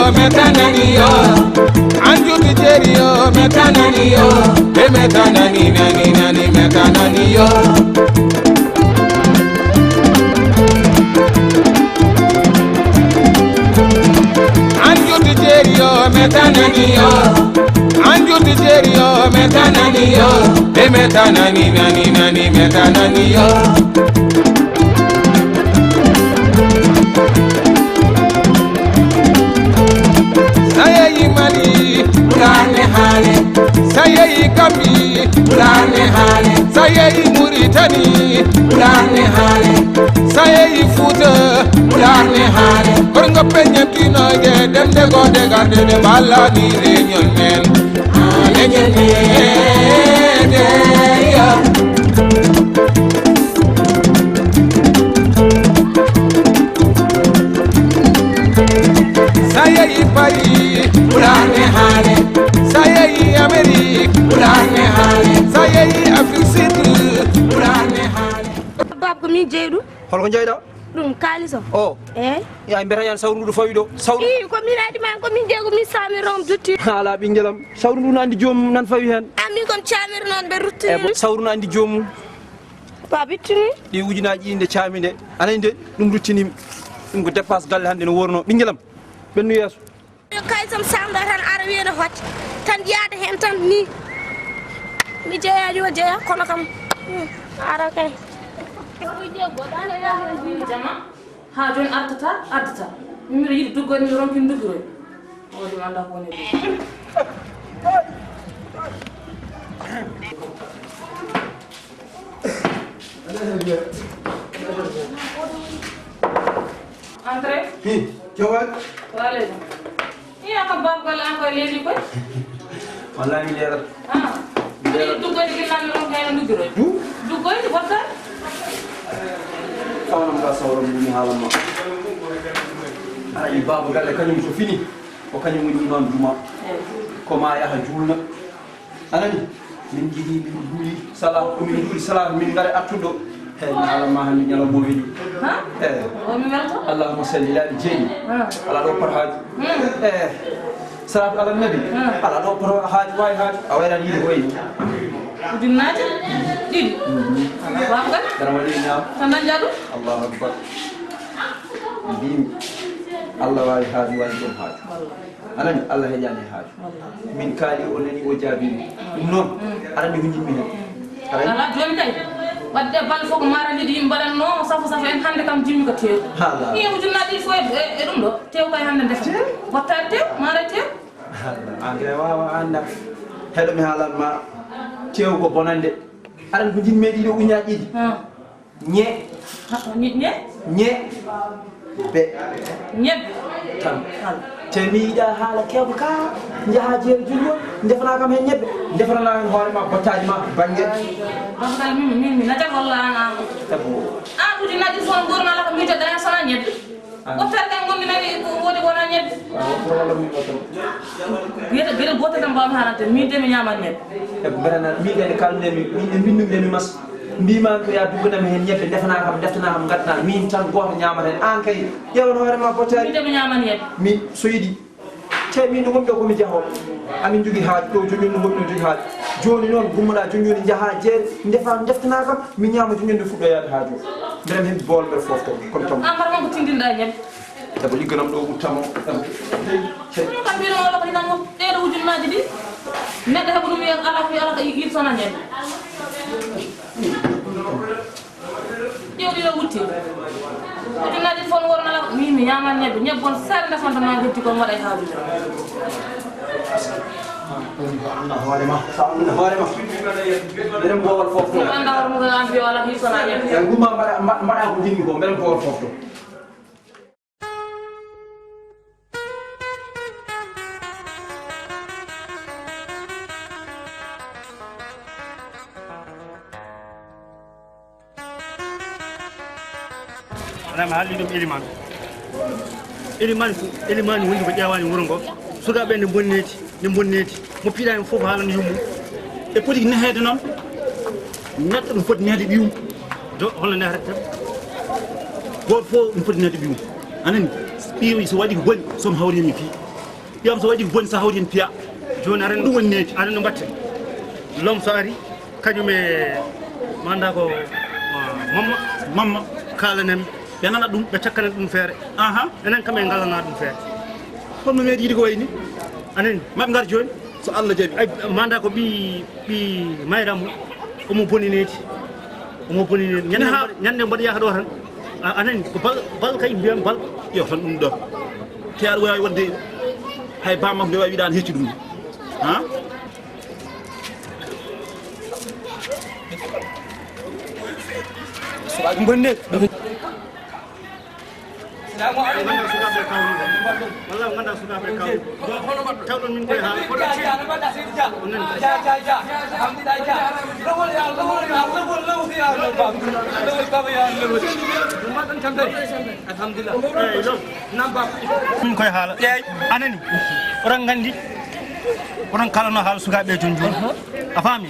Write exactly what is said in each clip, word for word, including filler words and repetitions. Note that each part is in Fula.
Metanani yo, anjuti jeri yo, metanani yo, e metanani nani nani metanani yo. Anjuti jeri yo, metanani yo, anjuti jeri yo, metanani yo, e metanani nani nani metanani yo. Sayeyi Mali, Pulaar ne haale. Sayeyi Gambi, Pulaar ne haale. Sayeyi Muritani, Pulaar ne haale. Sayeyi Fuuta, Pulaar ne haale. Gorgo peññam tinoje, ɗemɗe gode garde ɗe mballani leñol men. Ah, leñol men, de, ya. Sa yehi Paris, Pulaar ne haale. Sa yehi Amérique, Pulaar ne haale. Sa yehi Afrique Sud, Pulaar ne haale. Baaba ko min jeyi ɗum. Holko njeyɗa? Ɗum kaalis o. O. Eey. Ya, mbiyata yan sawru ndu fawi ɗo. Sawru. Ii, ko min adi ma, ko min jeyi, ko min saami rom dutti. Ala ɓinngel am. Sawru ndu na anndi joomum nan fawi heen. A min kon caamiri noon ɓe ruttini. Eey, sawru na anndi joomum. Baaba ittini. Ɗi ujunaaji ɗi nde caami nde. Anay nde ɗum ruttini. Ɗum ko dépasse galle hannde no worno. Ɓinngel am. Ɓennu yeeso. Yo kay sam samda tan ara wiyene hotte tan yaade heen tan ni. Mi jeeya yo jeeya kono kam, hmm, ara kay. Jama, haa jooni artata, artata. Min mbiɗa yiɗi duggoyde, mi ronkin duggiroy. O ɗum annda ko woni ɗum. Entrez. Hi, Jawad. Wa aleykum. Hi, an ko baaba galle an koye leydi koy? Wallahi mi leerat. Ah. Mi leerat. Duggoyde gila mi ronka heen duggiroy. Du? Duggoyde wonta. Tawnam ka sawram ɗum mi haalan ma. Aɗa yi baaba galle kañum so fini. Ko kañum woni imam juma. Eey. Ko ma yaha juulna. Anani? Min njiɗi, min njuuli, sala, ko min njuuli, sala, min ngara artuɗo. Hey, mi haala ma hannde ñalawma o weli. Ha? Eh. O mi welto? Allahumma salli, laaɓi jeeɗi. Ah. Ala ɗo poto haaju. Hmm. Eh. Salatu ala nabi. Ah. Ala ɗo poto haaju, waawi haaju. A wayran yiide ko wayni. Ujunnaaje ɗiɗi. Mhm. Ala ko am kadi. Dara waɗi ñaam. Tan dañƴa ɗum? Allahu akbar. Mbimi, Allah waawi haaju, waawi ɗon haaju. Wallahi. Anani, Allah heƴani haaju. Min kaali, o nani, o jaabi. Ɗum noon, aɗa anndi ko njiɗmi heen. Aɗa anndi? Ala, jooni kay, wadde balɗe fof ko maara ɗiɗi yimɓe mbaɗatno, safo safo en, hannde kam jimmi ko tew. Haa, laa. Ɗi ujunnaaje ɗiɗi fof e, e, e ɗum ɗo, tew kay hannde ndefa. Tew? Wattaade tew, maara tew. Haa, laa. An kay waawa annda. Heɗo mi haalan ma, tew ko bonannde. Aɗa anndi ko njiɗmi e ɗiɗo ujunnaaje ɗiɗi? Ah. Ñe. Ha, ñe, ñe? Ñe. Be. Ñebbe. Tan. Tan. Te mi yiɗa haala keewɗo ka, njaha jeere julli on, ndefana kam heen ñebbe. Ndefanana heen hoore ma, bottaaji ma, bannge. Ay, ay, ay. Baaba galle, min, min, min, najat walla an, an. Ebo. An, ujunnaaje ɗiɗi fof, ngurnaa la ko miite, dara sona ñebbe. An. Ɓottaade kam ngonmi nani ko woni wona ñebbe. An, wonto walla min wonto. Geɗe, geɗe gootel tan mbaawmi haalande, min de mi ñaaman ñebbe. E ko mbaɗana, min kadi kalde mi, min de mbinnumi de mi mas. Mbima ko ya dugganami heen ñebbe, ndefana kam, ndeftana kam, ngaddana min tan gooto ñaamata heen. Aan kay, ƴeewan hoore ma bottaari. Min de mi ñaaman ñebbe. Mi, so yiɗi. Te min ɗo wonɓe ko mi jahoowo. Amin njogii haaju ɗo, jooni ɗo wonɓe njogii haaju. Jooni noon, gummoɗaa jooni jooni njahaa jeere, ndefa, ndeftana kam, mi ñaama jooni jooni nde fuɗɗo yaade haaju. Mbeɗa mi heɓi bool mbeɗa foofto, kono tan. An mbaɗa ko tindinɗaa e ñebbe. Ebo ligganam ɗo ɓuttamo. Ɗum kam mbiɗo walla ko hinam ɗeɗo ujunnaaji ɗi. Neɗɗo heɓa ɗum wiya ala ko ala ko yiɗi sona ñebbe. Ƴeew ɗiɗo wutti. Ujunnaaji fof no wornala min mi ñaaman ñebbe. Ñebbe on sare ndefanta ma heddi kon waɗa e haajude. Sa annda hoore ma, sa annda hoore ma. Mbeɗen boowal fof to. Mi annda hoore mum ko an mbiyo ala hiɗi sona ñebbe. E gumma mbaɗa, mbaɗa ko jinmi ko, mbeɗen boowal fof to. Adama haaldi ɗum Elimane. Elimane, Elimane woni ko ƴeewaani wuro ngo. Sukaaɓe ne mbonneeti, ne mbonneeti. Mo piɗa en fof haalana yummum. E poti neheede noon, neɗɗo ɗum foti neheede ɓiyum. Do, hono nehrata? Gooto fof ɗum foti neheede ɓiyum. Anani, ɓiyo so waɗi ko boni, so mi hawri mi fii. Ndiyam so waɗi ko boni, so hawti heen piya. Jooni aɗa anndi, ɗum woni needi. Aɗa anndi no mbaɗten? Loom so ari, kañum e, mi anndaa ko, ah, Mamma. Mamma. Kaalanen ɓe. Ɓe nana ɗum, ɓe cakkana ɗum feere. Aha. Enen kam en ngalana ɗum feere. Kono no meeɗi yiɗi ko wayi ni? Anen. Maɓe ngar jooni, so Allah jaɓi. Ay, mi anndaa ko ɓii, ɓii Mayram o, omo boni needi. Omo boni needi. Ñande, ñande mbaɗa yaha ɗo tan. A, anen, ko bal, bal kay mbiyam bal. Yo tan ɗum ɗo. Te aɗa waawi waɗde hay bammakko nde waawi wiɗa an hecci ɗum. Ha? Suɓaaɓe bonde. Salamu aleykum. Walla ngannda sukaaɓe kawri. Tawɗon min koye haala. Alhamdulillah. Min koye haala. Eeyi. Anani, oɗon nganndi, oɗon kalano haala sukaaɓe jooni jooni. A faami?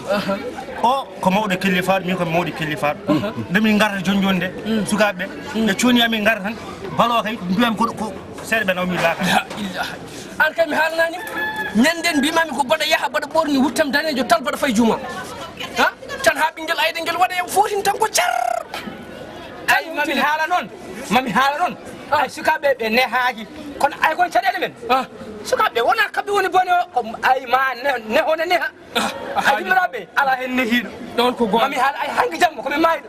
O ko mawɗo kellifaaɗo, min ko mawɗo kellifaaɗo. Nde min ngarata jooni jooni nde, sukaaɓe ɓe, ɓe cooni amin ngarata tan, balo kay, mbiyami ko, ko seeɗa ɓe nawmi laaka. La ilaha. An kay mi haalanaani. Ñande mbimami ko mbaɗa yaha, mbaɗa ɓorni wuttam daneejo tal, mbaɗa fay juuma. Ha? Tan haa ɓinngel ayde ngel waɗa, footin tan ko car. Ay, mami haala noon. Mami haala noon. Ah. Ay, sukaaɓe ɓe nehaaki. Kono ay kon caɗeele men. Ah. Sukaaɓe wonaa kamɓe woni bone o. Ko ay ma ne-, neho ne neha. Ah, ay, yimmiraaɓe, alaa heen nehiiɗo. Ɗoon ko goonga. Mami haala ay hanki jamma ko ɓe maayɗo.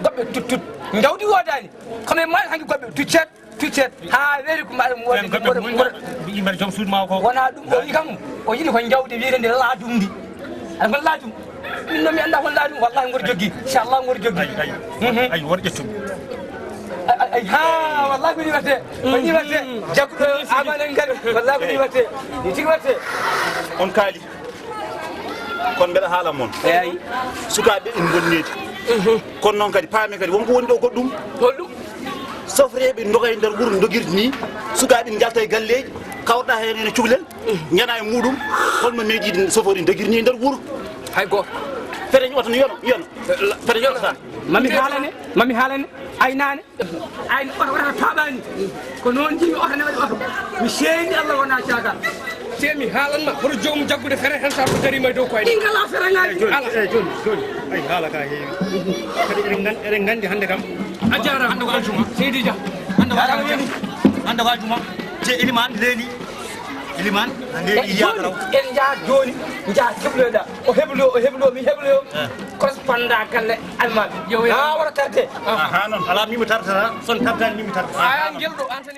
Goɗɓe tut tut. Njawdi woodaani. Ko ɓe maayɗo hanki goɗɓe tuccet, tuccet. Haa weeri ko mbaɗa mo waɗi. Goɗɓe mbuñɗa, yimɓe joom suudu ma ko. Wonaa ɗum, o wi kam, o yiɗi ko njawdi wiyeteendi laadum ndi. Aɗa ngon laadum. Min noon mi anndaa kon laadum, wallahi ngor joggi. Inchallah ngor joggi. Ay, ay. Mhm. Ay, wor ƴettum. Ay, ay, ay, haa, wallahi ko ni waɗte. Ko ni waɗte. Jagguɗo amana en kadi, wallahi ko ni waɗte. Ni tigi waɗte. On kaali. Kono mbeɗa haala mon. Eeyi. Sukaaɓe ɓe ina mbonneede. Mhm. Kono noon kadi, paame kadi, wonko woni ɗo goɗɗum. Goɗɗum. Sofreeɓe ndoga e nder wuro, ndogirde ni. Sukaaɓe ina njalta e galleeji, kawta heen ene cukalel, ñana e muɗum. Holno meeɗiɗen sofori ndogirde ni e nder wuro? Hay gooto. Fere oto ne yono, yono. Fere yono tan. Mami haalane, mami haalane, aynaane. Ay, oto waɗata paaɓaani. Ko noon njiɗmi oto ne waɗi oto. Mi seeni Allah wonaa caagal. Te mi haalan ma, hoto joomum jaggude fere tan, sa ko darima e dow koyɗe. Min kala fere ngaji. Eeyi, jooni, ala. Eeyi, jooni, jooni. Ay, haala ka heewi. Kadi eɗen ngan-, eɗen nganndi hannde kam. A jaaraama. Hannde ko aljuma. Seydi Dia. Hannde ko aljuma. Hannde ko aljuma. Te Elimane leeli. Elimane, a leeli. Eeyi, yaaka jooni, raw. En njaa jooni, njaa hebloyɗa. O heblo, o heblo, mi hebloyo. Eh. Correspondant galle almaaɓe. Yo, yo. Haa wara tarte. Aha, noon. Alaa, mi mi tartata. Son tartani, mi mi tartata. Aya, ngel ɗo, an tan.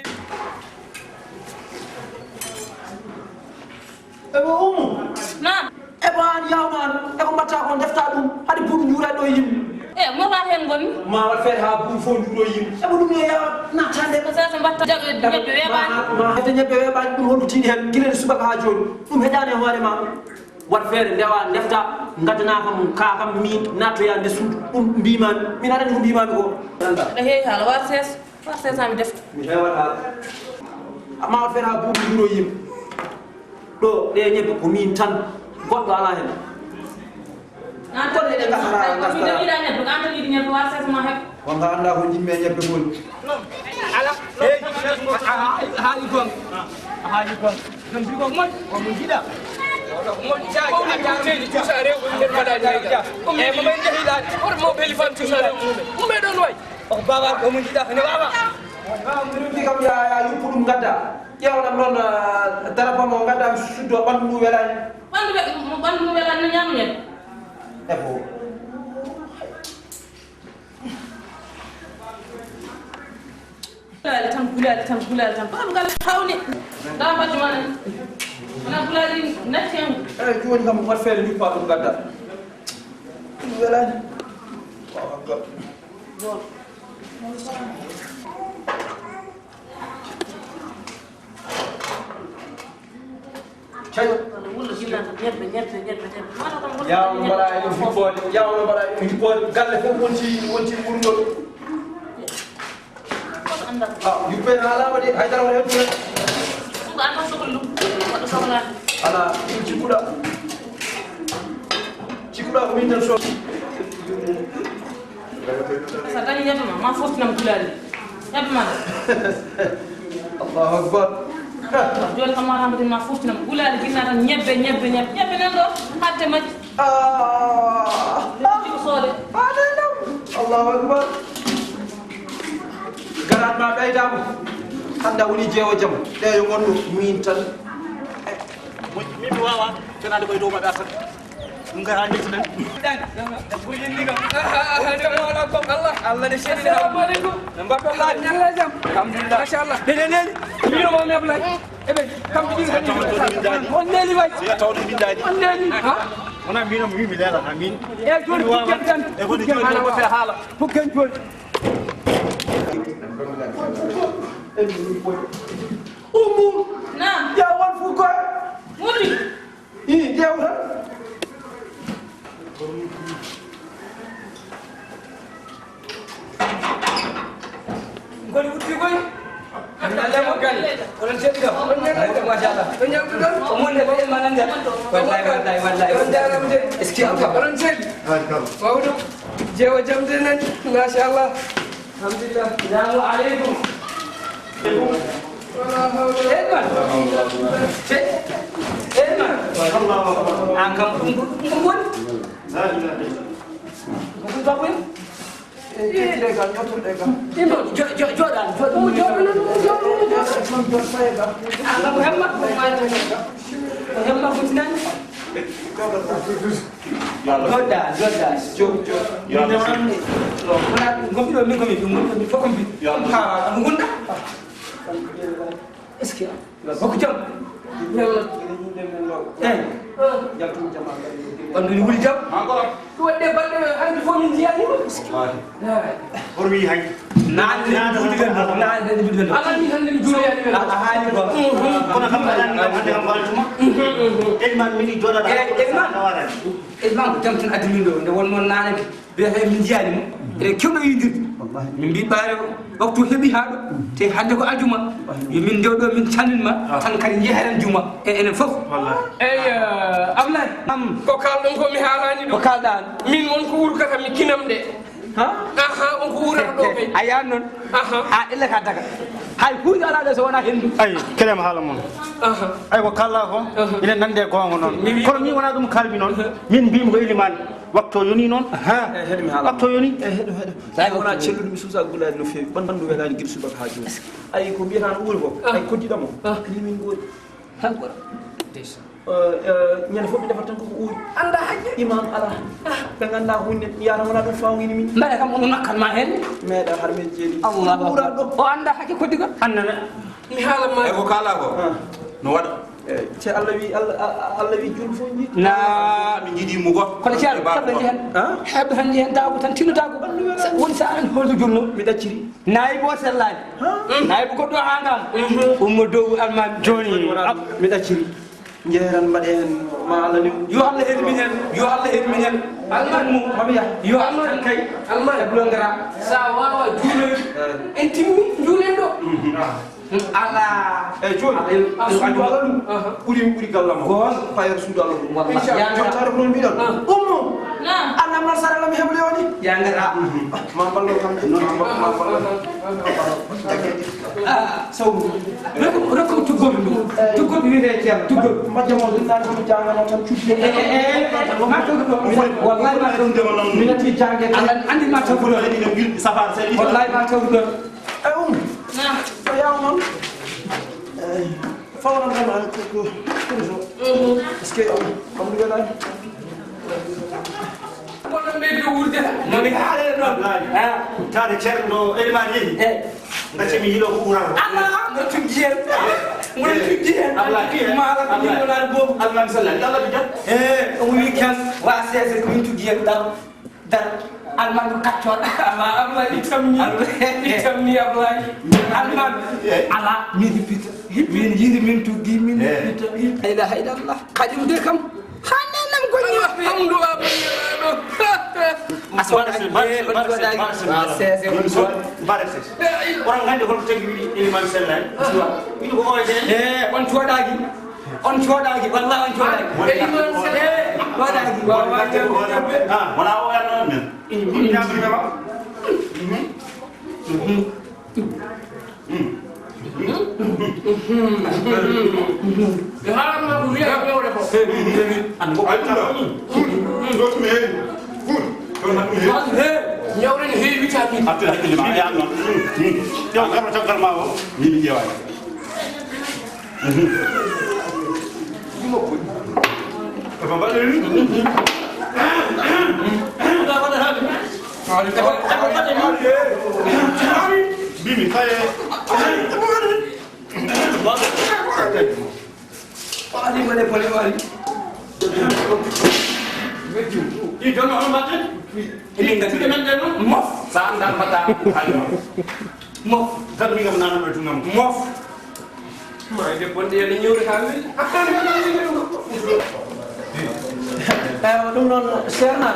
Ebo Umu. Naam. Ebo an yawma an. Ebo mbatta ko defta ɗum. Haɗi buuɗu njuura ɗo yimɓe. E, mo ba hen ngoni? Ma waɗ feere haa buuɗu fof njuuro yimɓe. Ebo ɗum yo yawa nattande. Ko sasa mbatta jaɓe ñebbe weeɓaani. Ma, ma hefte ñebbe weeɓaani ɗum honɗum tiiɗi heen gila nde subaka haa jooni. Ɗum heƴaani e hoore ma. Waɗ feere, ndewa, ndefta, ngaddanaa kam, kaa kam, mi naattoya nde suudu. Ɗum mbiimaami. Min aɗa anndi ko mbiimaami ko. Aɗa heewi haala, war sees, war sees haa mi defta. Mi heewat haala. Amma waɗ feere haa buuɗu njuuro yimɓe. Ɗo, ɗe ñebbe ko min tan. Goɗɗo alaa heen. An tan yiɗi ñebbe, an tan yiɗi ñebbe, war sees ma heɓ. Wonko anndaa ko njiɗmi e ñebbe goni. Ala. Hey, a, a, a haali goonga. A haali goonga. Ɗum mbi ko moƴƴi, ko mo njiɗa. Moƴƴi, jaaki, a jaaraama. Tuusa rewɓe nder mbaɗa ni. E mo ɓe njehi laati. Hoto mo beli fan tuusa rewɓe. Ɗum ɓe ɗon wayi. O ko baaba, ko mo njiɗa, ko ne wawa. Waaw, mbiɗa mbi kam ya, ya yuppu ɗum ngadda. Ƴeewanam noon, ah, darappa mo ngadda mi suddo ɓanndu ndu welaani. Ɓanndu we-, mo ɓanndu ndu welaani no ñaama ñebbe. Ebo. Gulaali tan, gulaali tan, gulaali tan. Ko ɗum ngal hawni. Ndaa mbaddu ma nani. Wona gulaali natti hen. Eyi, jooni kam, waɗ feere, yuppa ɗum ngadda. Ɗum welaani. Allahu akbar. Bon. Cay. Wullo gilla tan, ñebbe, ñebbe, ñebbe, ñebbe. Wala tan wullo. Yawno mbaɗa e ɗum hippoode, yawno mbaɗa e ɗum hippoode, galle fof wonti, wonti wurngol. Koto anndaa. Ah, yuppe haalaama de, haydara wala heddu. Ɗum ko an tan sohli ɗum. Waɗa sohlaade. Ala, ɗum cikkuɗa. Cikkuɗa ko min tan sohli. So a dañii ñebbe ma, ma foftinam gulaali. Ñebbe ma. Allahu akbar. Jooni kam, maa Hamadi ma foftinam gulaali, jinna tan ñebbe, ñebbe, ñebbe, ñebbe nan ɗo, hadde majji. Ah. Ɗum ko soode. Ah, ɗum ɗum. Allahu Akbar. Garaat ma ɓeydaama. Hannde a woni jeewo jam. Ɗe yo ngonɗo min tan. Min mi waawa fenaade koye dow maɓɓe asat. Ɗum kay haa njetti tan. Ɗan, ɗan, ɗan, ko yinni kam. Ah, ah, ah, jam wala ko Allah. Allah ne seedi. Assalamu alaikum. No mbaɗɗon laabi? Alhamdulillah. Alhamdulillah. Machallah. Ɗe, ɗe, ɗe. Mino mo mi Ablaye. Ebe, kam ko ɗin kadi. On neli way. Ya tawde min daadi. On neli. Ha? Wona min on mi leela ha min. E joni ko tan. E ko joni ko fe haala. Ko ken joni. Umu. Naam. Ya won fu ko. Woni. Ii, ƴeew tan. Ngoni wutti koy. Galle mon galle. Onon ceɗɗi kam. Machallah. On ñamdu ɗon? Ko mon de, ko en manan de. Wallahi, wallahi, wallahi. On jaaraama de. Est-ce que on papa? Onon ceɗɗi. Mawɗo. Jeewo jam de nan. Machallah. Alhamdulillah. Assalamu alaikum. Elman. Elman. An kam ɗum ko ɗum woni. Ko ɗum bako en. Imo jo- jo- joɗan joɗan joɗan joɗan. An kam ko hemma ko hemma ko tinan. Joɗa joɗa. Joɗa. Wona gomi ɗo min gomi ɗum gomi ɗo min fof gomi. Ha ɗum gunda. Est-ce que? Hokku jam. Yalla. Eh. Ɓandu ni wuli jam. Ko waɗde balɗe hannde fof min njiyaani mo. Wallaahi. Hormi hay. Naande ni buuti ɓen ɗo. Naande ni buuti ɓen ɗo. Alaa ni hannde mi juuloyaani ɓen. A haali ko. Kono kam aɗa anndi kam hannde kam wala tuma. Elman mini joɗaɗa. Eh, Elman. Elman ko jam tan addi min ɗo. Nde wonno naane. Mbiyata min njiyaani mo, eɗen keewno yiidirde. Min mbi ɓaare o, waktu heɓi haa ɗo, te hannde ko aljuma. Yo min ndew ɗo, min calmin ma, tan kadi njehen juma. E enen fof. Eyi, Ablaye. Am. Ko kaalɗon ko mi haalaani ɗum. Ko kaalɗaa? Min won ko urkata mi kinam de. Ha? Aha, on ko urata ɗo kay. A yaani noon? Aha. A illa ka daga. Hay huunde alaa ɗo so wonaa henndu. Ay, kelem haala mon. Aha. Ay, ko kaalɗaa ko, ina nande goonga noon. Kono min wonaa ɗum kaalmi noon. Min mbimi ko Elimane. Waktu o yoni noon. Aha. Eh, heɗo mi haala. Waktu o yoni. Eh, heɗo, heɗo. Tawi wona celluɗo mi suusa gulaali no feewi. Ɓan-, ɓanndu welaani gila subaka haa jooni. Ay, ko mbiyata no uuri ko. Ah. Ay, koddiɗo mo. Ah. Ni min ngoori. Hankora. Ndeysan. Eh, eh, ñande fof mi defat tan koko uuri. Annda hakke. Imam ala. Ah. Ɓe ngannda hunde. Mi yahata wona ɗum fawgini min. Mbaɗa kam omo nakkan ma heen. Meeɗa har men jeeri. Allahu akbar. O annda hakke koddigal. Annana. Mi haala ma. E ko kaalɗaa ko. Ah. No waɗa. Eh, ce Allah wi, Allah, a-, a-, Allah wi julɓe fof njiɗi. Na. Min njiɗi mo goto. Kono ceerno, heɓa tan njihen. Ha? Heɓa tan njihen, taw ko tan tinnotaako. Sabu woni sa an holto julno. Mi ɗacciri. Nayi bo sellaani. Ha? Nayi bo goɗɗo angam. Mhm. Ummo dow almaami. Jooni, mi ɗacciri. Njeeran mbaɗe hen ma Allah ni. Yo Allah hermin en. Yo Allah hermin en. Almaami mo. Mami ya. Yo Allah tan kay. Almaami. E bulongara. Sa wawa juuloy. Eh. En timmi juulen ɗo. Mhm. Ala. Eyi, jooni, a suudu Allah ɗum. Aha. Ɓuri, ɓuri gallam o. Goon. Payer suudu Allah ɗum. Wallaahi. Inchallah. Jooni tawi ko noon mbiɗon. Ah. Ummo. Naam. An Amar Sara lam heble woni? Yangata. Mhm. Ma mballo kam de. Ma mballo, ma mballo. Ah, sawru. Rokku, rokku tuggol ɗum. Tuggol wiyetee ceerno, tuggol. Majjamo ɗum naan ko jangano tan cuddi. Eh, eh, eh. Ma tawdu ɗo. Wallaahi ma tawdu ɗo. Minati jange. Aɗa anndi ma tawdu ɗo. Safar, safar. Wallaahi ma tawdu ɗo. Eyi, um. Naam. Ko yaw noon? Eyi, fawnan tan ko, ko, ko, ko. Mhm. Est-ce que, um, alhamdulillah. Kono ɓeydi wuurde. No mi haalata noon. Wallaahi. Ah. Taade ceerno Elimane yehi. Eh. Ngacce mi yiɗo ko ɓural. Allah, no tuggi hen. Mo tuggi hen. Allah, ki, eh. Maala ko Allah. Ni wonaa boobu. Allah, mi salli. Allah, mi jam. Eh, o wi kan, wa seese ko min tuggi hen ɗam. Dar, almaami kaccoor. Ala, Ablaye, i tammi. Ablaye. I tammi, Ablaye. Almaami. Eh. Ala, min hippita. Min yiɗi, min tuggi, min hippita. Eh. La ilaha illallah. Kañum de kam. Hande nam goñi. Alhamdu Ablaye. Aswada, barse, barse, barse, barse. Ah, sese. Barse. Eh, oɗon nganndi holko tagi wiɗi Elimane Sella en? Wiɗi ko oye de. Eh, on cuwaɗaaki. On coodaaki, wallaahi on coodaaki. Eh, coodaaki. Waaw, waaw, jam, jam. Ah, wala o yalla on men. Mhm. Mhm. Mhm. Ɓe haalanma ko wiya ɓewre ko. An ko ay ɗum ɗo. Ɗo ɗum heewi. Ɗo ɗum heewi. He, ñawre ne heewi witaaki. Artir hakkille ma, yaa noon. Ƴeew garma caggal ma o. Min mi ƴeewaani. Bimi faye. Waɗi mane bole waɗi. Ɗi jono hono mbaɗen? Emin ngaddude men ɗe noon. Mof. Sa anndaa mbaɗa. Mof. Tan mi ngam nana ɗo jungam. Mof. Ma debbo ndi ene ñewri ha weli. Eywa, ɗum noon, ceerno.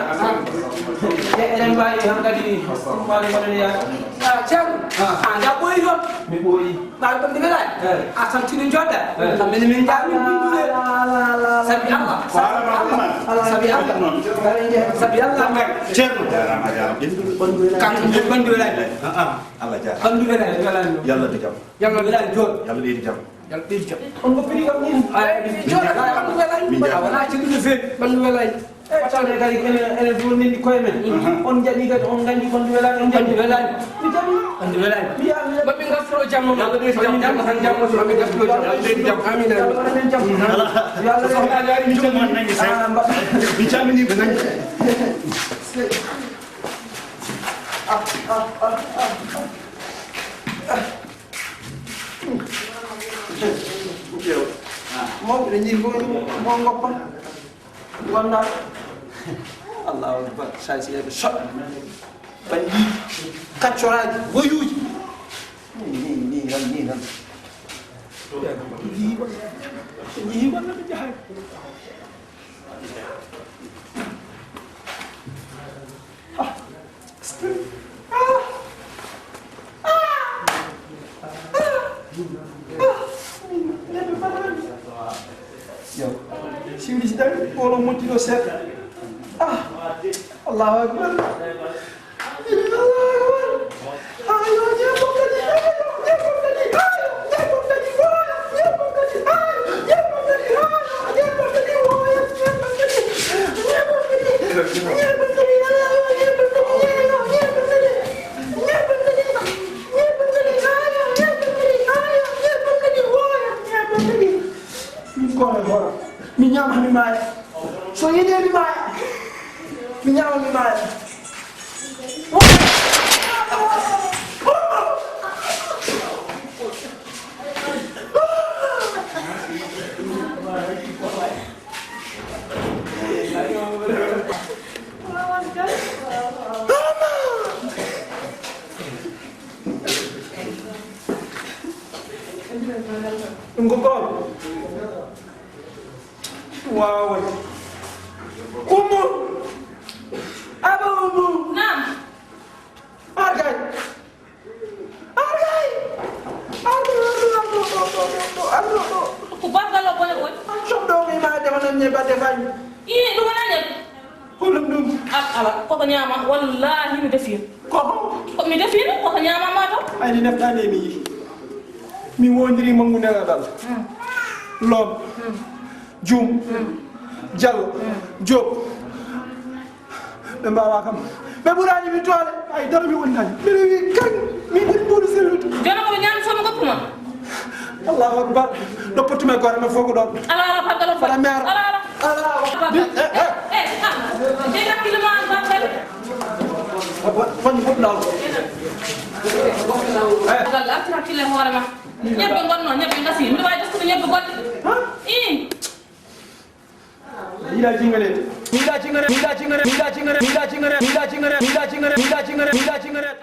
E, eɗen mbawi hankadi, mbawi mbaɗen yaade. Ah, ceerno. Ah. Ah, nda ɓooyi toon. Mi ɓooyi. Ɓaawo ɗum ɗi welani. Eh. A santi no jooɗa. Eh. Kam min min jaami min duwe. Ala, ala, ala, ala. Sabi Allah. Ala, ala, ala. Sabi Allah. Sabi Allah. Ceerno. Kam ɗum ɓandu welani. Ah, ah. Allah jaaraama. Ɓandu welani, welani. Yalla ɓe jam. Yalla welani jooni. Yalla ɓeydi jam. Yalla ɓeydi jam. On ngoppini kam min. Ay, ay, min jooɗa, ɓandu welani. Min jaaraama. A wona ciɗɗo no feewi. Ɓandu welani. Fatande kadi ene, ene donnini koye men. Mhm. On jaɓi kadi, on nganndi ɓandu welani, on jaɓi. Ɓandu welani. Mi jaɓi. Ɓandu welani. Mi yaami. Maɓɓe ngartoro jamma. Yalla ɓeydi jam. Jamma tan jamma. Maɓɓe ngartoro jamma. Yalla ɓeydi jam. Amin, amin. Yalla ɓeydi jam. Yalla ɓeydi jam. Ala. Ala, ala, mi jom man nangi sa. Ah, mba- Mi calmini ɓe nangi. Mawɓe ne njii fof mo ngoppa wonda. Allahu akbar. Sa si eɓe soɓ bandiiji kaccoraaji voyuuji. Ni ni ni tan ni tan. Njii walla njii walla ɓe njahay. Yo. Siwli si dañi, wolo moƴƴi ɗo seeɗa. Ah, Allahu akbar. Allahu akbar. Ayo, ñebbo kadi, ayo, ñebbo kadi, ayo, ñebbo kadi, ayo, ñebbo kadi, ayo, ñebbo kadi, ayo, ñebbo kadi, ayo, ñebbo kadi, ñebbo kadi, ñebbo kadi, ayo, ñebbo kadi, ayo, ñebbo kadi, ñebbo kadi, ñebbo kadi, ayo, ñebbo kadi, ayo, ñebbo kadi, ayo, ñebbo kadi. Min kono hoora. Mi ñaama mi maaya. So yiɗi mi maaya. Mi ñaama mi maaya. Ɗum ko goonga. Waaway. Ummu. Aba Ummu. Naam. Ar kay. Ar kay. Ar ɗo, ar ɗo, ar ɗo, ar ɗo, ar ɗo, ar ɗo, ar ɗo. Ko bargal o bone bone. An soɓ ɗo mi ma defa nan ñebba defañ. Ii, ɗum wona ñebba. Holɗum ɗum? A-, ala, koko ñaama, wallahi mi defiino. Ko? Ko mi defiino, koko ñaama ma to. Ay, ni neftaani e mi yi'i. Mi wondiri manngu nelaɗal. Hmm. Lom. Hmm. Jum. Hmm. Jallo. Hmm. Joop. Ɓe mbaawaa kam. Ɓe ɓuraani mi doole. Ay, dara mi wonnaani. Mbiɗa wi'i kan, min ɓuri mbuuɗu sirrude. Jooni ko ɓe ñaami fof mi goppu ma. Allahu akbar. Ɗo pottumi e goore men fof ko ɗon. Ala, ala, faggal o faggal. Fada mi ara. Ala, ala. Ala, ala. Faggal. Eh, eh. Eh, eh, ah. Ƴeew hakkille ma, an faggal. Faggal, faggal, faggal. Eh. Faggal, artir hakkille e hoore ma. Ñebbe ngonno, ñebbe ngasi. Mbiɗa waawi testude ñebbe goɗɗe. Ha? Ii. Mi yiɗaa jinganeede. Mi yiɗaa jinganeede. Mi yiɗaa jinganeede. Mi yiɗaa jinganeede. Mi yiɗaa jinganeede. Mi yiɗaa jinganeede. Mi yiɗaa jinganeede. Mi yiɗaa jinganeede. Mi yiɗaa jinganeede. Mi yiɗaa jinganeede.